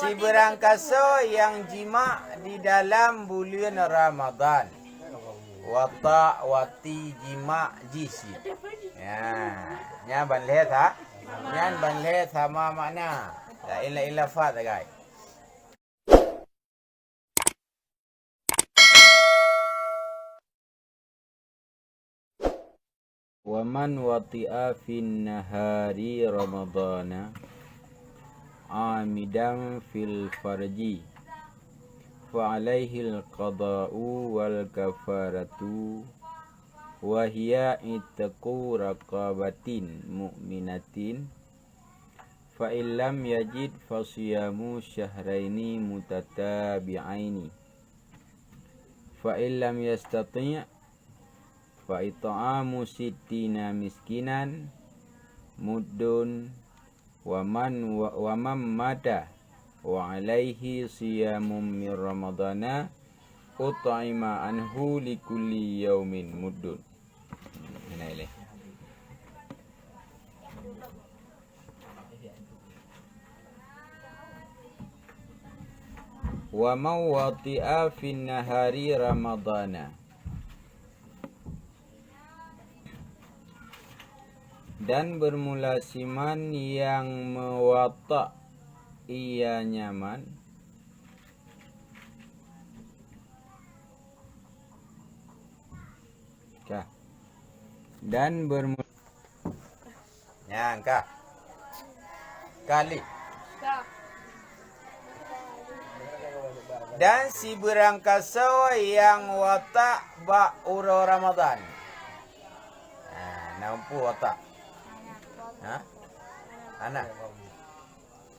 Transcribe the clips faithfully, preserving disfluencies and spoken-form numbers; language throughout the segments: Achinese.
Sibeurangkasoe nyang jimak di dalam buleuen Ramadhan. Watak, wati, jimak, jih cit. Nyan, nyan ban lhèe sa-, nyan ban lhèe sama makna. Laén-laén lafaz sagai. Wa man wati'a fin nahari Ramadhana 'amidan fil farji, fa 'alaihil qadha'u wal kafaratu, wa hiya 'itqu raqabatin mu'minatin, fa in lam yajid fa siyamu syahraini mutatabi'aini, fa in lam yastati' fa it'amu sittina miskinan, muddun, wa man, wa, wa man mata wa 'alaihi siyamun min Ramadhana, ut'ima anhu likulli yaumin muddun. Nah, ini. Wa man wati'a fin nahari Ramadhana. Dan bermula siman nyang meuwatak ia nyaman. Ka. Dan bermula Nyan ka. Kali. Dan sibeurangkasoe nyang watak bak uroe Ramadhan. Ha, na muphom watak? Ha? Hana.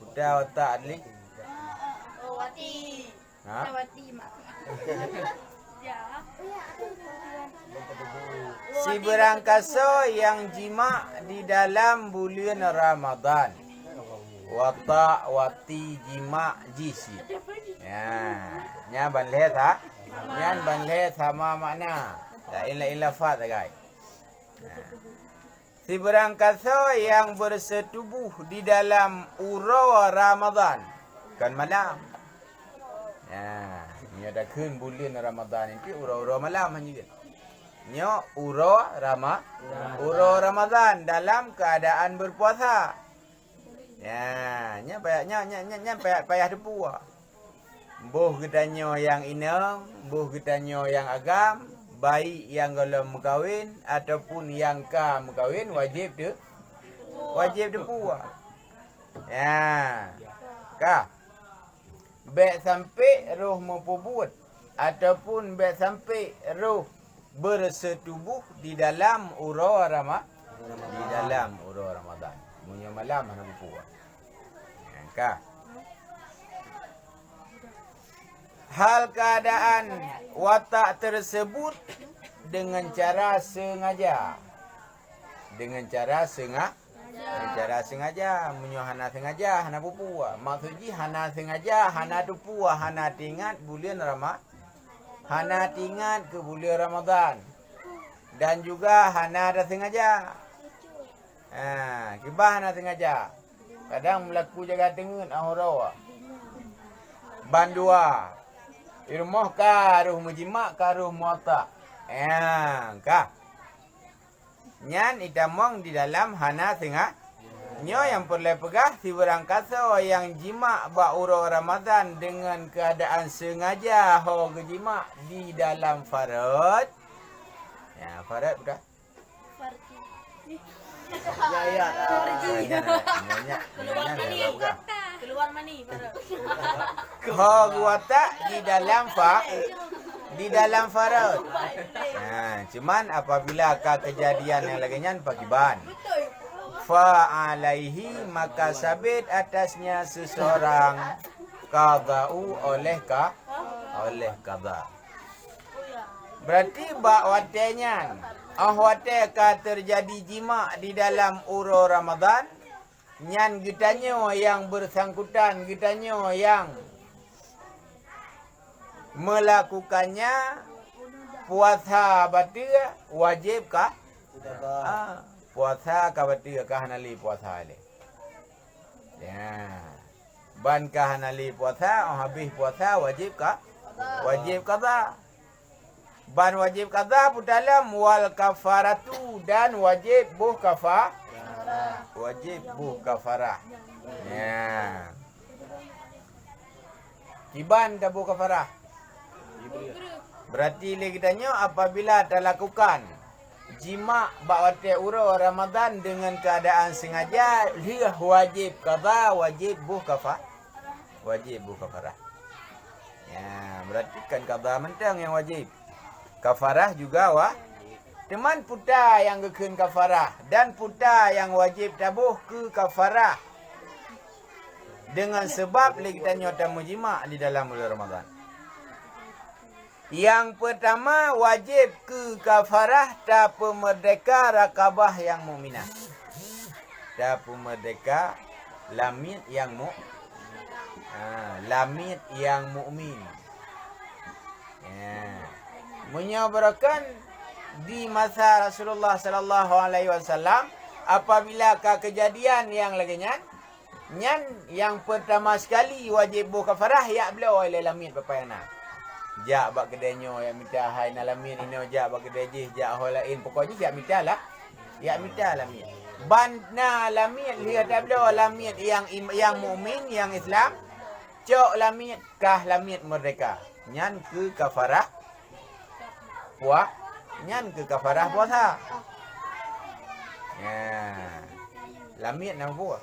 Peue watak, Adli? Oh, wati. Ha? Wati, Mak. Sibeurangkasoe nyang jimak di dalam buleuen Ramadhan. Watak, wati, jimak, jih cit. Nyan, nyan ban lhèe sa-, nyan ban lhèe sama makna. Laén-laén lafaz sagai. Nyan. Sibeurangkasoe nyang berseutubuh di dalam uroe Ramadhan, kon malam. Nah, nyoe takheun buleuen Ramadhan nyan uroe-uroe malam hana jeuet. Nyoe uroe Rama-, uroe Ramadhan dalam keuadaan beupuasa. Nyan, nyan payah, nyan, nyan, nyan, nyan payah, payah teupeue. Boh geutanyoe nyang inong, boh geutanyoe nyang agam, baik nyang gohlom meukawen ataupun nyang ka meukawen, wajéb teu-, wajéb teupeue. Nyan. Ka. Bék sampoe roh meupeubuet ataupun bék sampoe roh berseutubuh di dalam uroe Rama-, di dalam uroe Ramadhan. Meunyoe malam hana muphom. Nyan ka. Hal keadaan watak tersebut dengan cara sengaja. Dengan cara senga-, dengan cara sengaja. Meunyoe hana sengaja, hana peue-peue. Maksud jih hana sengaja, hana teupeue, hana teuingat buleuen Rama-, hana teuingat keu buleuen Ramadhan. Dan juga hana tasengaja. Ha, kiban hana sengaja. Kadang meulaku jaga teungeut, ah, uroe. Bandua. Di rumoh ka roh meujimak, ka roh muwatak. Ha, ka. Nyan itamong di dalam hana senga-, nyoe nyang peureulée peugah, sibeurangkasoe nyang jimak bak uroe Ramadhan deungon keuadaan sengaja ho geujimak di dalam farot. Ya, farot bukan? Farji. Ya, ya. Farji. Nyonya, nyonya, nyonya, nyonya, bukan? Keluar mani, farot. Ho geuwatak di dalam fa-, di dalam farot. Nah, cuman apabila ka kejadian yang lagée nyan pakiban. Fa alaihi, maka sabit atasnya seseorang qada'u oleh ka-, oleh qada. Berarti bak watée nyan, óh watée ka teujadi jimak di dalam uroe Ramadhan, nyan geutanyoe nyang bersangkutan, geutanyoe nyang meulakukannya, puasa bateue wajéb ka? Ah, puasa ka bateue, ka hana lé puasa lé. Ya. Ban ka hana lé puasa, 'oh habéh puasa wajéb ka, wajéb qadha. Ban wajéb qadha peutalom wal kafaratu, dan wajéb boh kafa-, wajéb boh kafarah. Ya. Kiban taboh kafarah. Berarti lé geutanyoe apabila talakukan jima bak watée uroe Ramadhan deungon keuadaan sengaja, lheueh wajéb qadha, wajéb boh kafa-, wajéb boh kafarah. Ya, berarti kan qadha mantong nyang wajéb. Kafarah juga wa-, teuma peue nyang geukheun kafarah dan peue nyang wajéb taboh keu kafarah. Deungon seubab lé geutanyoe tameujima di dalam buleuen Ramadhan. Nyang peurtama, wajéb keu kafarah tapeumeurdéhka rakabah nyang mukminah. Tapeumeurdéhka lamiet nyang mu-, ha, lamiet nyang mukmin. Ya. Meunyoe barokon di masa Rasulullah sallallahu alaihi wasallam, apabila ka keujadian nyang lagée nyan, nyan nyang peurtama sekali wajéb boh kafarah, jak bloe ilée lamiet peue-peue nyang na. Jak bak keudée nyoe jak mita, hai na lamiet inoe, jak bak keudée jéh, jak ho laén, pokok jih jak mita lah, jak mita lamiet. Ban na lamiet lheueh tabloe lamiet nyang im-, nyang mukmin, nyang Islam, cok lamiet, kah lamiet meurdéhka. Nyan keu kafarah pua-, nyan keu kafarah puasa. Ya. Lamiet na peue?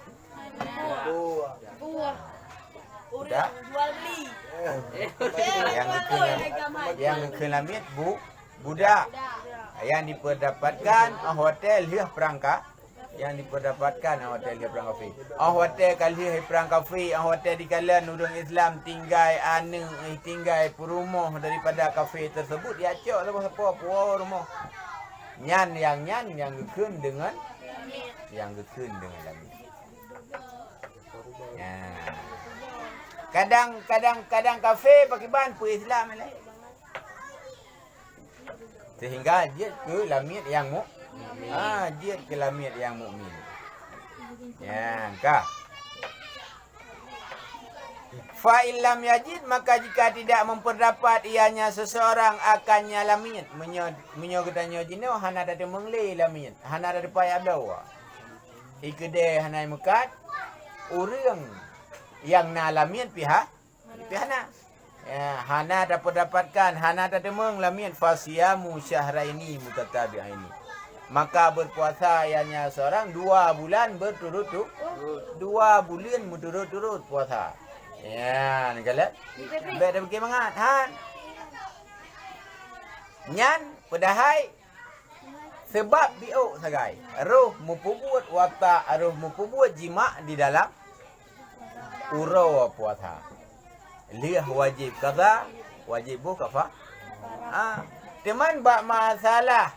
Budak. Jual beli. Nyang geukheun, nyang geukheun lamiet bu-, budak. Nyang dipeudapatkan 'oh watée lheueh prang ka-, nyang dipeudapatkan 'oh watée lheueh prang kafé. 'Oh watée ka lheueh prang kafé, 'oh watée dikalon ureuëng Islam tinggai aneuëk, tinggai peurumoh daripada kafé teuseubut, jak cok saboh sapo puwoe rumoh. Nyan nyang, nyan nyang geukheun deungon, nyang geukheun deungon lamiet. Nah. Kadang, kadang, kadang kafé pakriban, peu-Islam lé. Sehingga jeuet keu lamiet nyang mu-, ha, jeuet keu lamiet nyang mukmin. Nyang ka. Fa in lam yajid, maka jika tidak memperdapat ianya seseorang akan nya lamiet, meunyoe, meunyoe geutanyoe jinoe hana tateumeung lé lamiet, hana tateupeue jak bloe. Di keudée hana meukat, ureuëng nyang na lamiet pih ha-, pih hana. Ya, hana tapeudapatkan, hana tateumeung lamiet, fasiyamu syahraini mutatabi'aini. Maka berpuasa ianya seorang dua bulan berturut-tu-, dua buleuen meuturut-turut puasa. Ya, neukalon. Bék tapike mangat, han. Nyan, padahai Seubab biôk sagai, roh meupeubuet watak, roh meupeubuet jimak di dalam uroe puasa. Lheueh wajéb qadha, wajéb boh kafa-, ha. Teuma bak masalah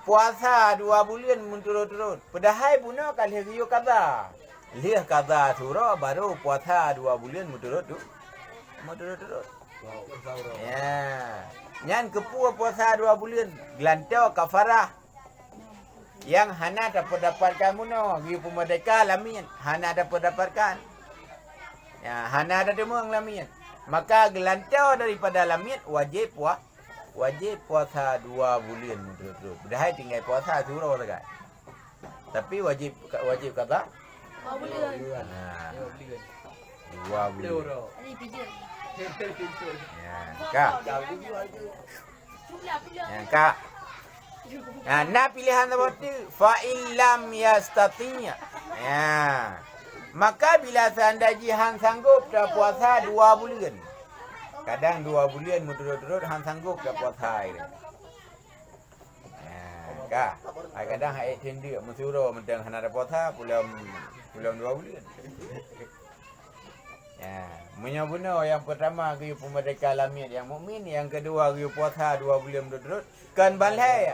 puasa dua buleuen meuturot-turot, padahai bunoe ka lheueh geuyue qadha. Lheueh qadha siuroe, barô puasa dua buleuen meuturot-tu-, meuturot-turot. Ya. Nyan keupeue puasa dua buleuen? Geulantoe kafarah. Nyang hana tapeudapatkan bunoe, geuyue peumeurdeka lamiet, hana tapeudapatkan. Ya, hana tateumeung lamiet. Maka geulantoe daripada lamiet wajéb pua-, wajéb puasa dua buleuen meuturot-turot. Padahai tinggai puasa siuroe sagai. Tapi wajéb, wajéb qadha? Dua buleuen. Ha. Dua buleuen. Dua buleuen. Tadi pijeut. Ya, ka. Jumlah, jumlah. Ya, ka. Ya, na pilehan saboh teuk, fa in lam yastati'. Ya. Maka bila seandai jih han sanggob tapuasa dua buleuen. Kadang dua buleuen meuturot-turot han sanggob tapuasa. Ya, ka. Hai kadang hai ék teundeuk meusyuroe mantong hana ada puasa, pulang, pulang dua buleuen. Ya, meunyoe bunoe nyang peurtama geuyue peumeurdeka lamiet nyang mukmin, nyang keudua geuyue puasa dua buleuen beurturot-turot, kon ban lhée.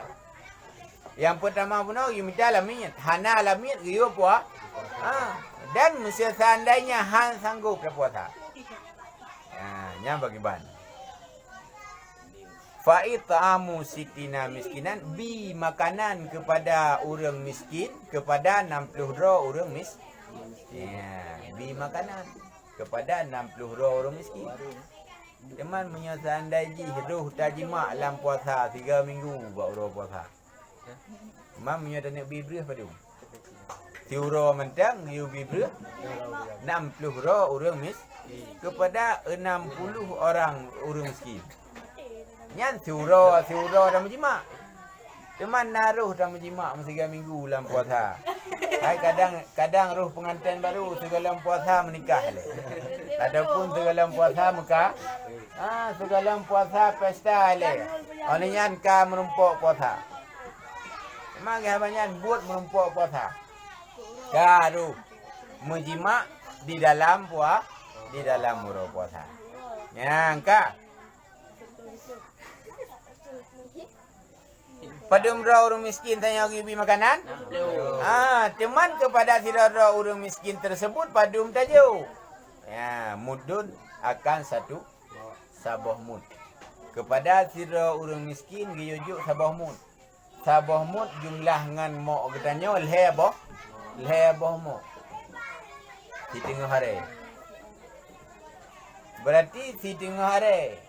Nyang peurtama bunoe geuyue mita lamiet, hana lamiet geuyue pua-, ha, dan meuseuandainya han sanggob tapuasa. Ya, nyan pakriban. Fa it'amu sittina miskinan, bi makanan kepada ureuëng miskin, kepada enam puluh droe ureuëng mis-, Ya, bri makanan kepada enam puluh droe ureuëng miskin. Teuma meunyoe seandai jih roh tajimak lam puasa tiga minggu bak uroe puasa, teuma meunyoe taneuk bri breueh padum? Siuroe mantong yue bri breueh enam puluh droe ureuëng mis-, kepada enam puluh orang ureuëng miskin. Nyan siuroe, siuroe tameujimak. Teuma na roh tameujimak meusiga minggu lam puasa. Hai kadang, kadang roh peunganten baru sigohlom puasa meunikah lé. Ataupun sigohlom puasa meuka, ah, sigohlom puasa pesta lé. Oh nyan ka meurumpok puasa. Teuma geuh haba nyan buet meurumpok puasa. Ka roh meujimak di dalam pua-, di dalam uroe puasa. Nyang ka. Padum droe ureuëng miskin tanyoe geubri makanan? Ah, teuma kepada sidroe droe ureuëng miskin tersebut padum tajok? Ya, mudun akan satu, saboh mud. Kepada sidroe ureuëng miskin geuyue jok saboh mud. Saboh mud jumlah ngon mok geutanyoe lhée boh, lhée boh mok. Siteungoh arée. Berarti siteungoh arée.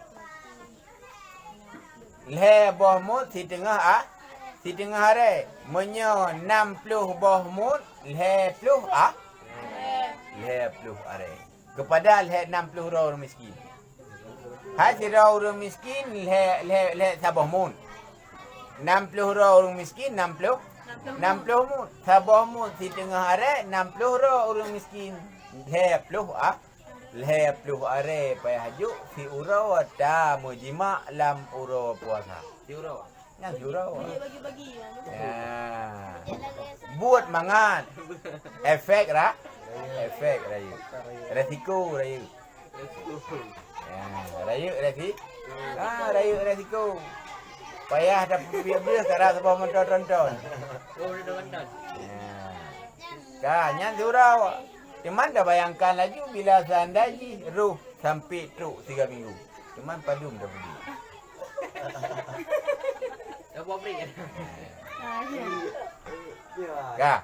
Lhée boh mud siteungoh a-, siteungoh arée. Meunyoe nam ploh boh mud, lhée ploh a-, lhée ploh arée. Kepada lhée nam ploh droe ureuëng miskin. Hai sidroe ureuëng miskin lhée, lhée, lhée saboh mud. Nam ploh droe ureuëng miskin, nam ploh, nam ploh mud. Saboh mud siteungoh arée, nam ploh droe ureuëng miskin. Lhée ploh a-, lhée ploh arée payah jok siuroe tameujimak lam uroe puasa. Siuroe? Nyan siuroe. Bagi-bagi. Ya. Buet mangat. Efek ra-, efek rayeuk. Resiko rayeuk. Ya, rayeuk resi-, ah, rayeuk resiko. Payah tapeubiyeu breueh karab saboh moto tronton. Ya. Ka, nyan siuroe. Cuman tabayangkan laju bila seandai jih roh sampai trok tiga minggu. Cuman padum dah beli. Dah buat break. Ah, ya. Ka.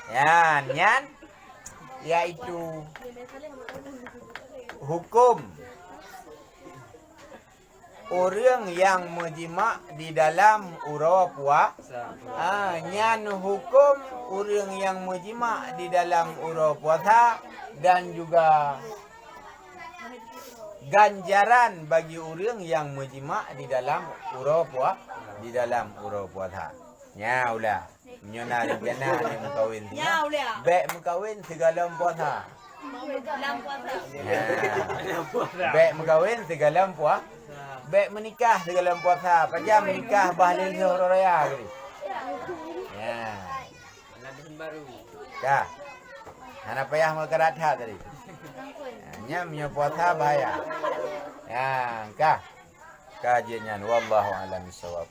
Ya, nyan yaitu hukum ureuëng nyang meujimak di dalam uroe pua-, ah, nyan huköm ureuëng nyang meujimak di dalam uroe puasa dan juga ganjaran bagi ureuëng nyang meujimak di dalam uroe pua-, di dalam uroe puasa. Nya ulah. Meunyoe na rencana aneuk meukawen singoh, bék meukawen sigohlom puasa. Lam puasa. Ya. Bék meukawen sigohlom pua-, bék meunikah sigohlom puasa. Pajan meunikah bah lheueh uroe raya geuh. Ya. Ka. Hana payah meukarat that tadi. Ya, nyan meunyoe puasa bahaya. Ya, ka. Ka jeuet nyan. Wallahu a'lam bishawab.